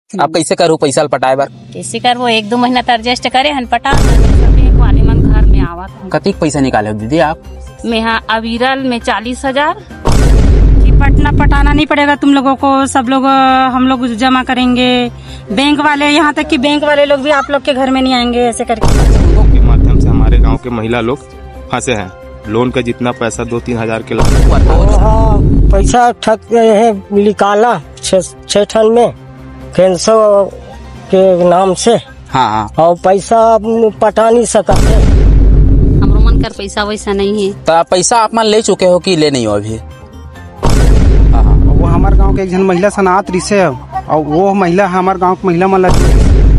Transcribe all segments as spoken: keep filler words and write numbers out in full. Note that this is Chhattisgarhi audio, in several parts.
अब कइसे करहू पइसा ल पटाए बर? कइसे करबो, एक दो महीना त adjust करे हन, पटा। सब बैंक वाले मन घर में आवत हन। कतिक पइसा निकाले हो दीदी आप? मेहा अविरल में चालीस हजार। कि पटना पटाना नहीं पड़ेगा तुम लोगों को, सब लोग, अ, हम लोग जमा करेंगे। बैंक वाले, यहाँ तक कि बैंक वाले लोग भी आप लोग के घर में नहीं आएंगे, ऐसे करके। के माध्यम से हमारे गांव के महिला लोग फंसे हैं। लोन का जितना पैसा दो तीन हजार के लगा। हाँ, पैसा ठग गए हैं, निकाला छः, छः ठन में कैंसर के नाम से। हाँ, हाँ। और पैसा अब पटा नहीं सकत है। हमरो मन कर पैसा वैसा नहीं है। तो पैसा आप मन ले चुके हो कि ले नहीं हो अभी? हाँ, हाँ। वो हमार गांव के एक झन महिला सनात रिसे, और वो महिला हमार गांव के महिला मन ला।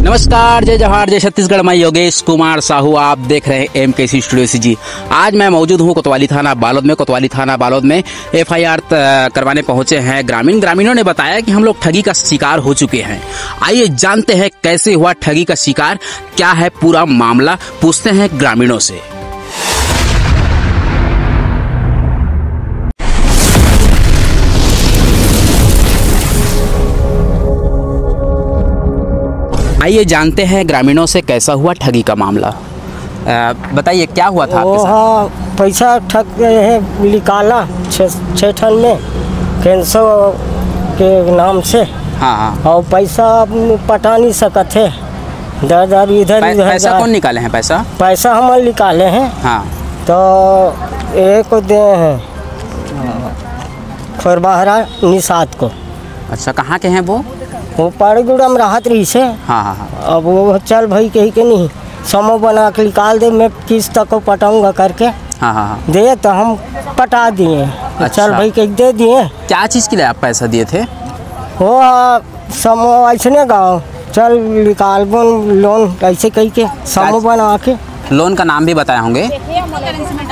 नमस्कार, जय जोहार, जय छत्तीसगढ़, मैं योगेश कुमार साहू, आप देख रहे हैं एम के सी स्टूडियो सी जी। आज मैं मौजूद हूँ कोतवाली थाना बालोद में। कोतवाली थाना बालोद में एफ आई आर त-, करवाने पहुंचे हैं ग्रामीण। ग्रामीणों ने बताया कि हम लोग ठगी का शिकार हो चुके हैं। आइए जानते हैं कैसे हुआ ठगी का शिकार, क्या है पूरा मामला, पूछते हैं ग्रामीणों से। आइए जानते हैं ग्रामीणों से कैसा हुआ ठगी का मामला। अ, बताइए, क्या हुआ था आपके वो साथ? हाँ, पैसा ठग गए हैं, निकाला छः, छः ठन में कैंसर के नाम से। हाँ, हाँ। और पैसा अब पटा नहीं सकत है, दर दर इधर पै-, उधर पैसा जा- कौन निकाले हैं पैसा? पैसा हम निकाले हैं। हाँ। तो एक दे हैं खोरबहरा निषाद को। अच्छा, कहाँ के हैं वो? वो पाड़ेगुड़ा में रहत रहिसे। हाँ, हाँ, हाँ। अब वो चल भाई कही के नहीं, समूह बना के निकाल दे, मैं किस्त को पटाऊंगा करके हाँ, हाँ, हाँ। दे तो हम पटा दिए। अच्छा। चल भाई कह दे दिए। क्या चीज़ के लिए आप पैसा दिए थे? वो, आ, समूह ऐसने गाँव चल निकालबो लोन ऐसे कह के समूह क्या बना के। लोन का नाम भी बताए होंगे।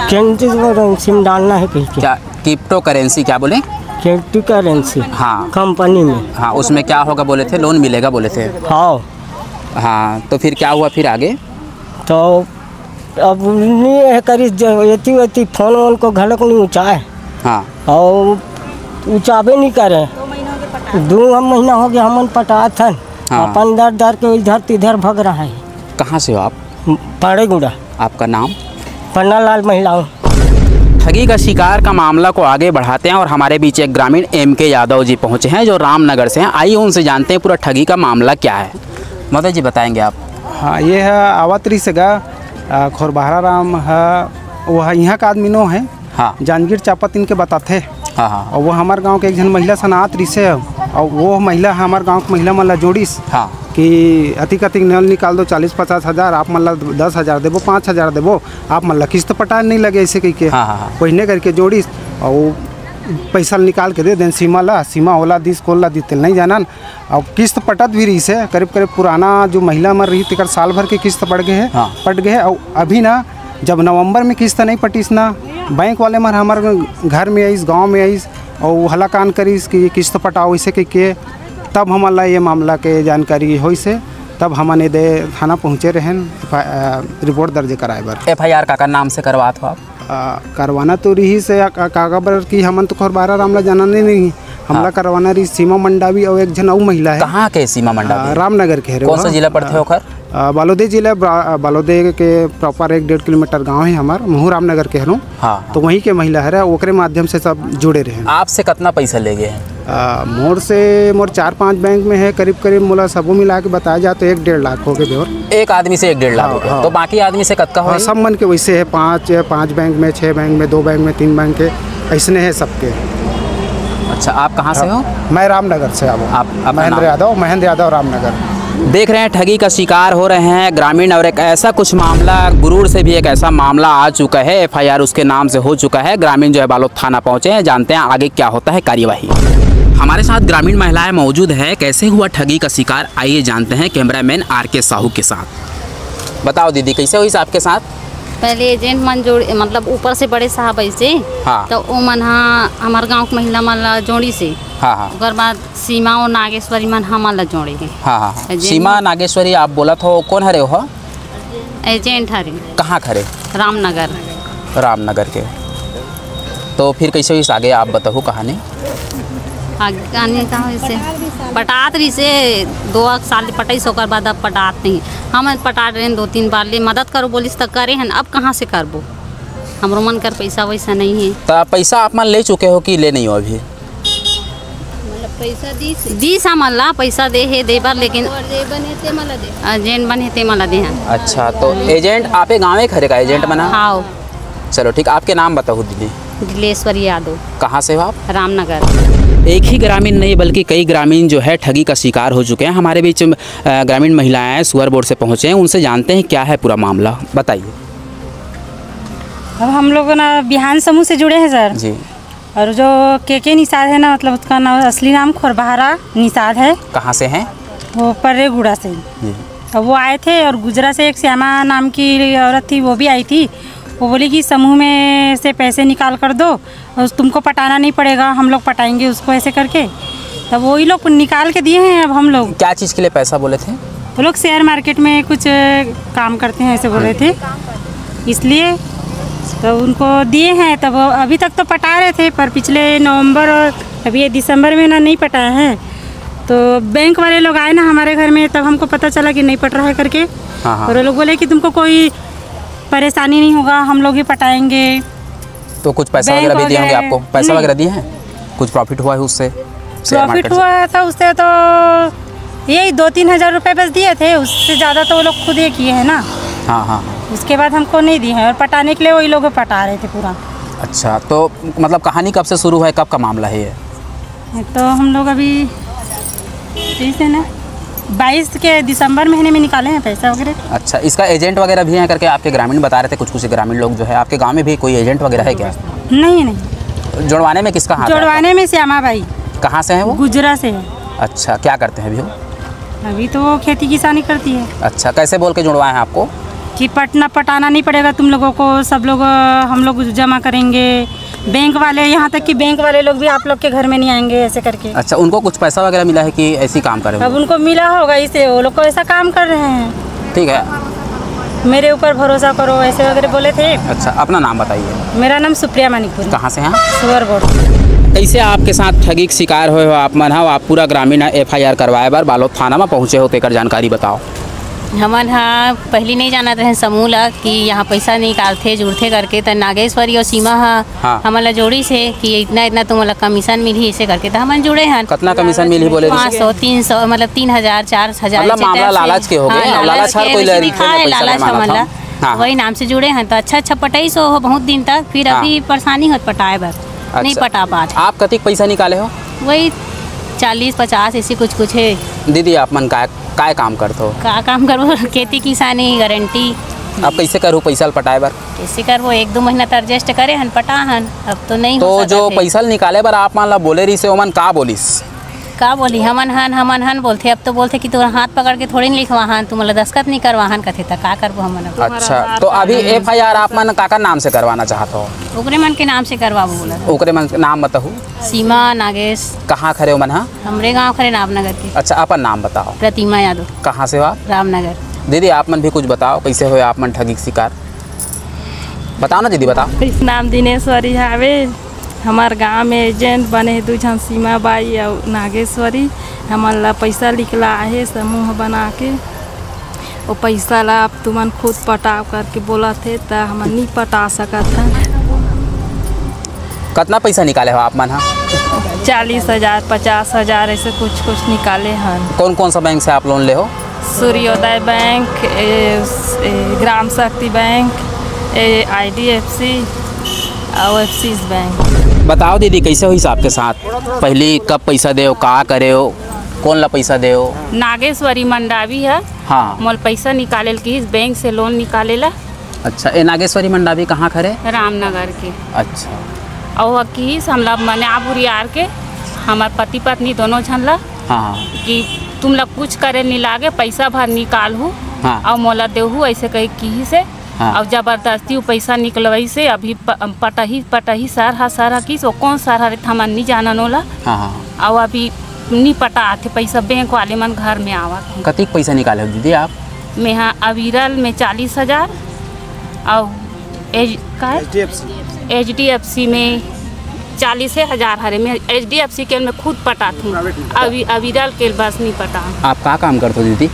क्योंकि वो सिम डालना है कह के। क्या? क्रिप्टो करेंसी क्या बोले? Crypto currency. हाँ। कंपनी में। हाँ, उसमें क्या होगा बोले थे, लोन मिलेगा बोले थे। हाँ। हाँ, तो फिर क्या हुआ फिर आगे? तो अब नहीं है करी, जो एती वेती फोन वोन को घलक नहीं उचाए। हाँ। और उचाबे नहीं करे। दो हम महीना हो गया हमन पटात हन। हाँ। अपन दर दर के इधर तिधर भग रहा है। कहाँ से हो आप? पाड़ेगुड़ा। आपका नाम? पन्नालाल महिलाओं। ठगी का शिकार का मामला को आगे बढ़ाते हैं और हमारे बीच एक ग्रामीण एम के यादव जी पहुंचे हैं जो रामनगर से हैं। आइए उनसे जानते हैं पूरा ठगी का मामला क्या है। महोदय जी, बताएंगे आप? हाँ, ये है आवत रहिस गा, आ, खोरबहरा राम है, वो है यहाँ का आदमी नो है। हाँ। जांजगीर चांपा तिन के बताथे। हाँ, हाँ। और वो हमार गांव के एक झन महिला सनात रिसे, और वो महिला हमार गांव के महिला मन ला जोड़िस हाँ। कि अतिक अतिक नल निकाल दो, चालीस पचास हजार, आप मन ला दस हजार देबो, पाँच हजार देबो, आप मन ला किस्त पटाए नहीं लगे, ऐसे कह के हाँ, हाँ, हाँ। पहिने करके जोड़िस। और वो पैसा निकाल के दे देन सीमा ला, सीमा ओला दिस, कोन ला दिस, तेल नहीं जानन। अब किस्त पटत भी रहिसे, करीब करीब पुराना जो महिला मन रही, तेकर साल भर के किस्त पड़ गए है, हाँ। पट गए है। और अभी ना, जब नवंबर में किस्त नहीं पटिस ना, बैंक वाले मन हमारे घर में आइस, गांव में आइस, और हलाकान करिस कि किस्त पटाओ, इसे कह के तब हमन ला ये मामला के जानकारी होइस हे। तब हमन एदे थाना पहुँचे रहेन, F I R, uh, report दर्ज कराए बर। एफ आई आर काकर नाम से करवात हो आप? अ, करवाना तो रहिस हे, का-, काबर कि हमन तो खोरबहरा राम ला जानन नहीं, हमला हाँ। करवाना रहिस सीमा मंडावी और एक झन अउ महिला है। कहाँ के सीमा मंडावी? अ, रामनगर के हरे कौन सा वहाँ। जिला पड़थे अ, ओखर? अ, बालोदे जिला, ब्रा-, अ, बालोदे के प्रॉपर एक डेढ़ किलोमीटर गांव है हमार, महू रामनगर के हरों। हाँ, हाँ। तो वहीं के महिला हरे, ओकरे माध्यम से सब जुड़े रहे। आपसे कितना पैसा ले गए हैं? अ, मोर से, मोर चार पांच बैंक में है, करीब करीब मोला सबो मिला के बताया जाए तो एक डेढ़ लाख हो गए बेवर। एक आदमी से एक डेढ़ लाख हाँ, हो गया। हाँ। तो बाकी आदमी से कतका हाँ, होई? सब मन के वैसे है, पांच, पांच बैंक में, छह बैंक में, दो बैंक में, तीन बैंक के, ऐसने है सबके। अच्छा, आप कहाँ से हाँ, हो? मैं रामनगर से आऊँ। आप, आपका महेंद्र नाम? यादव, महेंद्र यादव, रामनगर। देख रहे हैं, ठगी का शिकार हो रहे हैं ग्रामीण, और एक ऐसा कुछ मामला, गुरूर से भी एक ऐसा मामला आ चुका है, एफ आई आर उसके नाम से हो चुका है। ग्रामीण जो है बालोद थाना पहुंचे हैं, जानते हैं आगे क्या होता है कार्यवाही। हमारे साथ ग्रामीण महिलाएं मौजूद है, कैसे हुआ ठगी का शिकार, आइए जानते हैं कैमरामैन आर के साहू के साथ। बताओ दीदी, कैसे हुई आपके साथ? पहले एजेंट मन जोड़, मतलब ऊपर से बड़े साहब ऐसे, हाँ। तो वो मन हा हमार गांव के महिला मन ला जोड़ी से। हाँ, हाँ। ओकर बाद सीमा और नागेश्वरी मन हमन ला जोड़े हे। हाँ, हाँ, हाँ। एजेंट सीमा मन। नागेश्वरी आप बोलत हो, कौन हरे हो? एजेंट हरे। कहाँ के हरे? रामनगर। रामनगर के। तो फिर कैसे हुई आगे, आप बताओ कहानी। आगे आने का होइसे पटात रहिसे, दो साल पटाइस, ओकर बाद अब पटात नहीं। हम पटात रहेन दो तीन बार ले, मदद करो बोलिस त करे हन, अब कहाँ से करबो? हमरो मन कर पैसा वैसा नहीं है। त पैसा आप मन ले चुके हो कि ले नहीं हो अभी? मतलब पैसा दीस हे। दीस हमन ला पैसा दे हे दे बर, लेकिन और जे बने ते मला दे। अ, जेन बने ते मला दे हन। अच्छा, तो एजेंट आपे गाँवे खरे का एजेंट बना? हाँ। चलो ठीक, आपके नाम बताओ दीदी। दिलेश्वरी यादव। कहाँ से हो आप? रामनगर। एक ही ग्रामीण नहीं बल्कि कई ग्रामीण जो है ठगी का शिकार हो चुके हैं। हमारे बीच अ, ग्रामीण महिलाएं सुअर बोर्ड से पहुँचे हैं, उनसे जानते हैं क्या है पूरा मामला, बताइए। अब हम लोग ना बिहान समूह से जुड़े हैं सर। जी। और जो के के निषाद है ना, मतलब उसका नाम, असली नाम खोरबहारा निषाद है। कहाँ से हैं? वो पर्रेगुड़ा से। जी। अब वो आए थे और गुजरा से एक श्यामा नाम की औरत थी, वो भी आई थी। वो बोली कि समूह में से पैसे निकाल कर दो और तुमको पटाना नहीं पड़ेगा, हम लोग पटाएंगे उसको, ऐसे करके। तब वही लोग निकाल के दिए हैं। अब हम लोग क्या चीज़ के लिए पैसा बोले थे? वो लोग शेयर मार्केट में कुछ काम करते हैं, ऐसे बोल रहे थे, इसलिए तो उनको दिए हैं। तब अभी तक तो पटा रहे थे, पर पिछले नवंबर और अभी ये दिसंबर में ना नहीं पटाया है। तो बैंक वाले लोग आए ना हमारे घर में, तब हमको पता चला कि नहीं पट रहा है करके। हाँ, हाँ। और वो लोग बोले कि तुमको कोई परेशानी नहीं होगा, हम लोग ही पटाएंगे। तो कुछ पैसा बैंक वगैरह भी दिए होंगे वगैरह आपको? पैसा नहीं। वगैरह दिए हैं? कुछ प्रॉफिट हुआ है उससे? शेयर प्रॉफिट मार्केट से? हुआ था उससे तो यही दो तीन हज़ार रुपये बस दिए थे, उससे ज़्यादा तो वो लोग खुद ये किए हैं ना। हाँ, हाँ, हाँ। उसके बाद हमको नहीं दिए हैं और पटाने के लिए वही लोग पटा रहे थे पूरा। अच्छा, तो मतलब कहानी कब से शुरू है, कब का मामला है ये? तो हम लोग अभी जैसे ना बाईस के दिसंबर महीने में निकाले हैं पैसा वगैरह। अच्छा, इसका एजेंट वगैरह भी हैं करके आपके ग्रामीण बता रहे थे, कुछ कुछ ग्रामीण लोग जो है। आपके गांव में भी कोई एजेंट वगैरह है क्या? नहीं, नहीं। जुड़वाने में किसका हाथ है आपका? जुड़वाने में श्यामा बाई। कहाँ से हैं वो? गुजरा से है। अच्छा, क्या करते हैं अभी वो? अभी तो वो खेती किसानी करती है। अच्छा, कैसे बोल के जुड़वाए हैं आपको? कि पटना, पटाना नहीं पड़ेगा तुम लोगों को, सब लोग, अ, हम लोग जमा करेंगे। बैंक वाले, यहाँ तक कि बैंक वाले लोग भी आप लोग के घर में नहीं आएंगे, ऐसे करके। अच्छा, उनको कुछ पैसा वगैरह मिला है कि ऐसी काम कर रहे अब हो? उनको मिला होगा, इसे वो लोग को ऐसा काम कर रहे हैं। ठीक है। मेरे ऊपर भरोसा करो, ऐसे वगैरह बोले थे। अच्छा, अपना नाम बताइए। मेरा नाम सुप्रिया मानिकपुरी। कहाँ से हैं? सुअर बोर्ड। कैसे आपके साथ ठगी के शिकार होए हो आप मन हा? आप पूरा ग्रामीण एफ आई आर करवाए बर बालोद थाना में पहुँचे हो, तेकर जानकारी बताओ। हमन ह पहली नहीं जानत रहे समूह ला कि यहाँ पैसा निकालथे, जुड़थे करके, त नागेश्वरी और सीमा ह हाँ। हमन ला जोड़िस हे कि इतना, इतना तुमन ला कमीशन मिलही, ऐसे करके, त हमन जुड़े हन। कतना कमीशन मिलही बोले पाँच सौ, रिहिसे? तीन सौ, मतलब तीन हजार, चार हजार, मतलब ऐसे मामला type से। लालच के हो हाँ, गए, अब लालच लालच हर के कोई वैसे लड़की दिखा में है, पैसा लालच कमाना हमन था। ला। हाँ। वही नाम से जुड़े हन, त अच्छा, अच्छा पटाइस हो बहुत दिन तक, फिर हाँ। अभी परेशानी होत पटाए बर, नहीं अच्छा। पटा पात। आप कतिक पैसा निकाले हो? वही चालीस पचास ऐसी कुछ कुछ है। दीदी, आप मन काय, काय काम करथो? का काम करबो? खेती किसानी गारंटी। अब कैसे करू पैसा ल पटाए बर? कैसे करबो? एक दो महीना त adjust करे हन, पटा हन, अब तो नहीं हो तो सकत जो हे। पैसा ल निकाले बर आप मन ला बोले रहिसे, ओमन का बोलिस? का बोली, "हमन हन, हमन हन," बोलथे। अब तो बोलथे कि तोरा हाथ पकड़ के थोड़ी न लिखवा हन, तुमन ला दस्खत नहीं करवा हन, कथे, त का करबो हमन अब? अच्छा, तो अभी एफ आई आर आप मन काकर नाम से करवाना चाहत हो? ओकरे मन के नाम से करवाबो बोला। ओकरे मन के नाम बताहू। सीमा नागेश। कहाँ खरे हो मन हा? हमरे गांव खरे रामनगर के। अच्छा, अपन नाम बताओ। प्रतिमा यादव। कहाँ से हो आप? रामनगर। दीदी, आप मन भी कुछ बताओ, कैसे होए आप मन ठगी के शिकार? बताओ ना दीदी, बताओ। नाम दिनेश्वरी हावे। हमर गांव में एजेंट बने हे दू झन, सीमा बाई अउ नागेश्वरी। हमन ला पैसा निकला आहे समूह बना के। वो पैसा ला अब तुमन खुद पटाव करके बोलत हे, त हमन नी पटा सकत हन। कतना पैसा निकाले हो आप मन ह? चालीस हजार, पचास हजार, ऐसे कुछ कुछ निकाले हन। कौन कौन सा बैंक से आप लोन ले हो? सूर्योदय बैंक, ए, ए, ग्राम शक्ति बैंक, ए, आई डी एफ सी और एक्सिस बैंक। बताओ दीदी, कैसे होइस आपके साथ? पहली कब पैसा देव, का करेव, कौन ला पैसा देव? नागेश्वरी मंडावी है। हाँ। मोल पैसा निकाले ल किहिस, बैंक से लोन निकाले ला। अच्छा, ए नागेश्वरी मंडावी कहाँ खरे? रामनगर के। अच्छा। अउ ह किहिस हमला मने आबुरी आर के, हमर पति पत्नी दोनों झन ला, हाँ, हाँ। कि तुम ला कुछ करे नी लागे, पैसा भर निकालहू, हाँ। अउ मोला देहू, ऐसे कही किहिस हे। हाँ। अउ जबरदस्ती वो पैसा निकलवाइस हे, अभी प-, पटही, पटही सर हा, सर हा किस, वो कौन सर हा रे, हमन नी जानन ओला। हाँ, हाँ। अउ अभी नी पटात हे पैसा, बैंक वाले मन घर में आवत हे। कतिक पैसा निकाले हो दीदी आप? मैं हा अविरल में चालीस हजार, अउ एच-, का है? H D F C. H D F C में चालीसे हजार हरे, मैं एच डी एफ सी के में खुद पटात हूँ। अभी अविरल के बस नहीं पटा। आप का काम करत हो दीदी?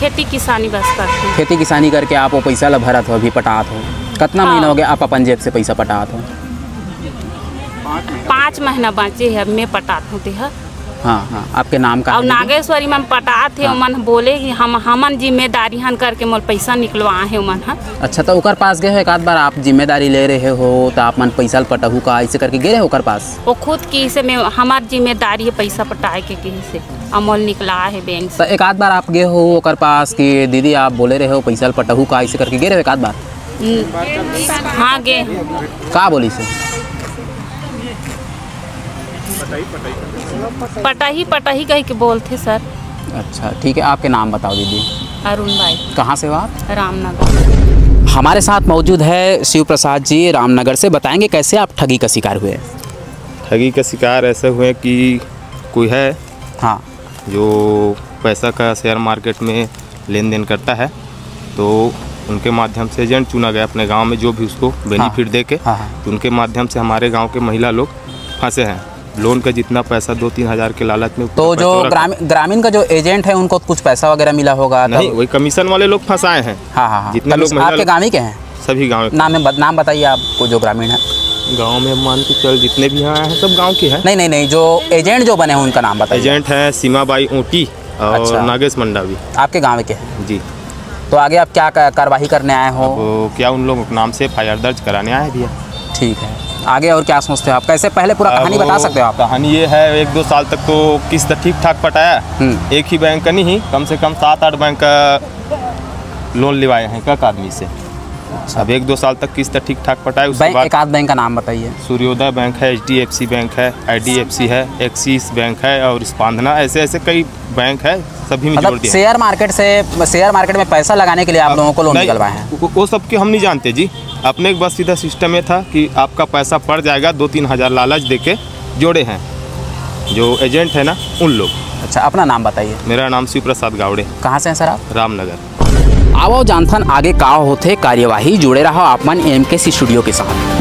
खेती किसानी बस करत हूँ। खेती किसानी करके आप वो पैसा ला भरत हो, अभी पटात हो? कतना हाँ। महीना हो गया आप अपन जेब से पैसा पटात हो? पाँच महीना बाँचे है, अब मैं पटात हूँ तेह। हाँ, हाँ, आपके नाम का और है दीदी? नागेश्वरी मन पटात हे, हाँ। ओमन बोले कि हम, हमन जिम्मेदारी हन करके मोर पैसा निकलवा हे ओमन ह। अच्छा, तो ओकर पास गए हो एक आध बार, आप जिम्मेदारी ले रहे हो, तो आप मन पैसा ल पटहू का, ऐसे करके गए रहे हो ओकर पास? वो खुद की से मैं, हमार जिम्मेदारी है पैसा पटाए के, कहीं से अमोल निकला है बैंक से। तो एक आध बार आप गए हो ओकर पास कि दीदी, आप बोले रहे हो पैसा ल पटहू का, ऐसे करके गए रहे हो एक आध बार? हम्म, हाँ, गे। का बोली से? पटाही, पटाही कह के बोलते सर। अच्छा, ठीक है, आपके नाम बताओ दीदी। अरुण बाई। कहाँ से हो आप? रामनगर। हमारे साथ मौजूद है शिव प्रसाद जी रामनगर से, बताएंगे कैसे आप ठगी का शिकार हुए। ठगी का शिकार ऐसे हुए कि कोई है, हाँ। जो पैसा का शेयर मार्केट में लेन देन करता है, तो उनके माध्यम से एजेंट चुना गया अपने गांव में, जो भी उसको बेनिफिट हाँ। दे के, हाँ, हाँ। तो उनके माध्यम से हमारे गांव के महिला लोग फंसे हैं। लोन का जितना पैसा, दो तीन हज़ार के लालच में तो पूरा जो पैसा रखा। ग्रामीण, ग्रामीण का जो एजेंट है, उनको कुछ पैसा वगैरह मिला होगा नहीं, तब? वही कमीशन वाले लोग फंसाए हैं। हाँ, हाँ, हाँ। जितने लोग कमीशन महिला आपके लोग गांव ही के हैं? सभी गांव के। नाम में बत-, नाम बताइए आपको जो ग्रामीण है। गांव में मान के चल, जितने भी यहाँ आए हैं, सब गांव के हैं। नहीं, नहीं, नहीं, जो एजेंट जो बने हैं, उनका नाम बताइए। एजेंट है सीमा बाई ऊटी और अच्छा। नागेश मंडावी। आपके गांव के हैं? जी। तो आगे आप क्या क-, कार्रवाई करने आए हो? अब क्या, उन लोग नाम से एफ आई आर दर्ज कराने आए हैं भैया। ठीक है, आगे और क्या सोचते हो आप? कैसे, पहले पूरा अब कहानी बता सकते हो आप? कहानी ये है, एक दो साल तक तो किस्त ठीक ठाक पटाया, हम्म। एक ही बैंक का नहीं, कम से कम सात आठ बैंक का लोन लिवाए हैं एक आदमी से। अच्छा। अब एक दो साल तक किस्त ठीक ठाक पटाए, उसके बैंक, बाद एक आध बैंक का नाम बताइए। सूर्योदय बैंक है, H D F C bank है, आई डी एफ सी है, एक्सिस बैंक है और स्पंदना, ऐसे ऐसे कई बैंक है, सभी में मतलब जोड़ दिया। शेयर मार्केट से, शेयर मार्केट में पैसा लगाने के लिए आप अब लोगों को लोन नहीं, निकलवाए हैं? वो, वो सब के हम नहीं जानते जी, अपने बस सीधा सिस्टम ये था कि आपका पैसा पड़ जाएगा, दो तीन हज़ार लालच देके जोड़े हैं जो एजेंट है ना, उन लोग। अच्छा, अपना नाम बताइए। मेरा नाम शिव प्रसाद गावड़े। कहाँ से हैं सर आप? रामनगर। आवो जानथन आगे का होथे कार्यवाही, जुड़े रहो आप मन एम के सी स्टूडियो के साथ।